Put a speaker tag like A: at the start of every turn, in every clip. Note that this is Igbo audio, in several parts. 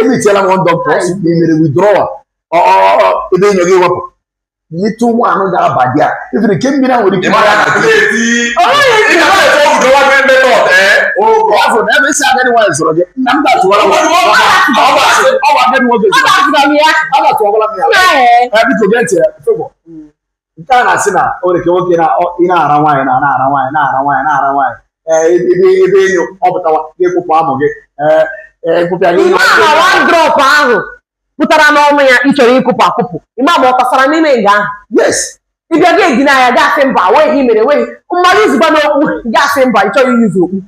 A: Emitiela m one doctor, ọ sị na imere withdrawal, ebe enyo gị wepụ little one ga-aba gị a, even nke mmiri ahụ nwere ike.
B: Ị ma calculate. Ị ga na-efe withdrawal method, eh?
A: Ọ bụ na ebe isi agadi nwaanyị zụrụ gị, nna m ga-atụwara m. Ọ bụ agadi nwoke
C: Ọ
A: zụrụ gị.
C: ga-atụrụ ya.
A: A ga-atụwara m ya.
C: Ee.
A: Ee, biko gee ntị, favour nke a na-asị na o nwere ka nwoke na ị na-ara nwaanyị, na na-ara nwaanyị, na-ara nwaanyị, na-ara nwaanyị, ee, ebe enyo ọ pụtawa ga-ekwupụ amụ gị, ee ee, ekwupịa gị.
C: Ịma na one drop ahụ pụtara n'ọnụ ya ị chọrọ ịkụpụ akụpụ, ịma ma ọ tasara n'ime nga ahụ.
A: Yes.
C: Ịbịa gị edina ya, gasị mba, nweghị mere, nweghị mmadụ izugba n'okpu, gasị mba, ị chọghị iyuzu okpu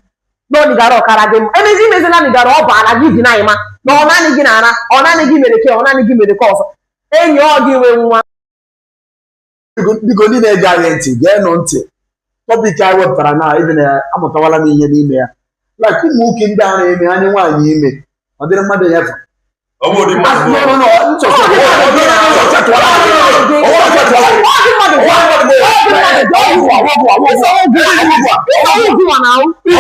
C: na ọ nigara ọkara gị mma. Emezi imezi na nigara ọ baala gị dina, ịma na ọ naanị gị na-ara, ọ naanị gị mere ke, ọ naanị gị mere ke ọzọ, enyi ọ gị nwe nwa.
A: Biko, ndị na-ege anyị ntị, geenụ ntị. Topic anyị wepụtara na even amụtawala m ihe n'ime ya, like ụmụ nwoke ndị a na-eme anya nwaanyị ime, ọ dịrị mmadụ nyefe.
B: Ọ bụ ụdị mmadụ.
A: No, no, no, nchọcha nchọcha tụwara.
C: Ọ dị mmadụ, ọ dị mmadụ. Ịsọ nwa na ahụ.
B: Ị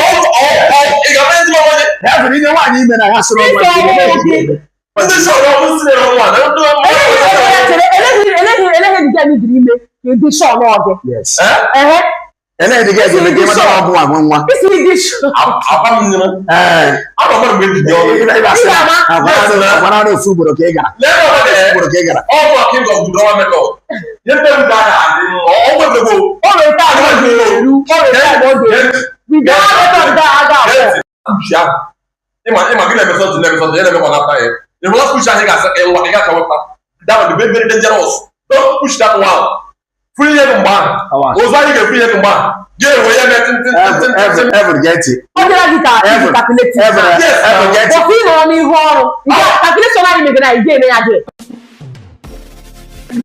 B: ga-eme ndị ọmọdé.
A: Ya bụrụ inye nwaanyị ime na ya sịrị ọgwa.
C: Ịsọ nwoke.
B: Ndị sọ̀rọ̀ ọkụ si na nwa na ndị
C: Eleghị eleghị eleghị dị gị jiri ime ka ịdị sure n'ọ gị.
A: Yes.
C: Ehe.
A: Eleghị dị gị eme ka ịmata na ọgụ nwa nwa.
C: Isi ịdị sure.
B: Akwa m nyere.
A: Ee.
B: Ama mmadụ mgbe eji ọrụ.
A: Ị
C: Ị ga-ama.
A: ga-ama ofu ugboro ka ị gara.
B: Lee ọmọdé.
A: Ugboro ka ị gara.
B: Ọ bụ king of withdrawal method. Ihe ndị m ga adị ọ nwegego.
C: O nwere time ọ ga-eru, o nwere time ọ ga-eru. Withdrawal method ga-aga abụọ.
B: Push ahụ. Ịma gị na-eme something, na-eme something, ya na-emekwa n'after ya. Ị hụla push ahụ ị ga-asị ịwa ị ga-aka wepụta. That one dị very, very dangerous. Don't push that one. Fụ ihe gị mgbe ahụ. Ụzọ anyị ga-efu ihe gị mgbe ahụ. Ga-ewe ya mee tị tị tị tị tị.
A: Ever get it.
C: Ọ dịra gị ka iji calculate.
A: Ever
B: Yes.
A: ever get it.
C: Bọkụ ị nọrọ n'ihu ọrụ, nke calculation anyị megara, anyị ga-eme ya gị.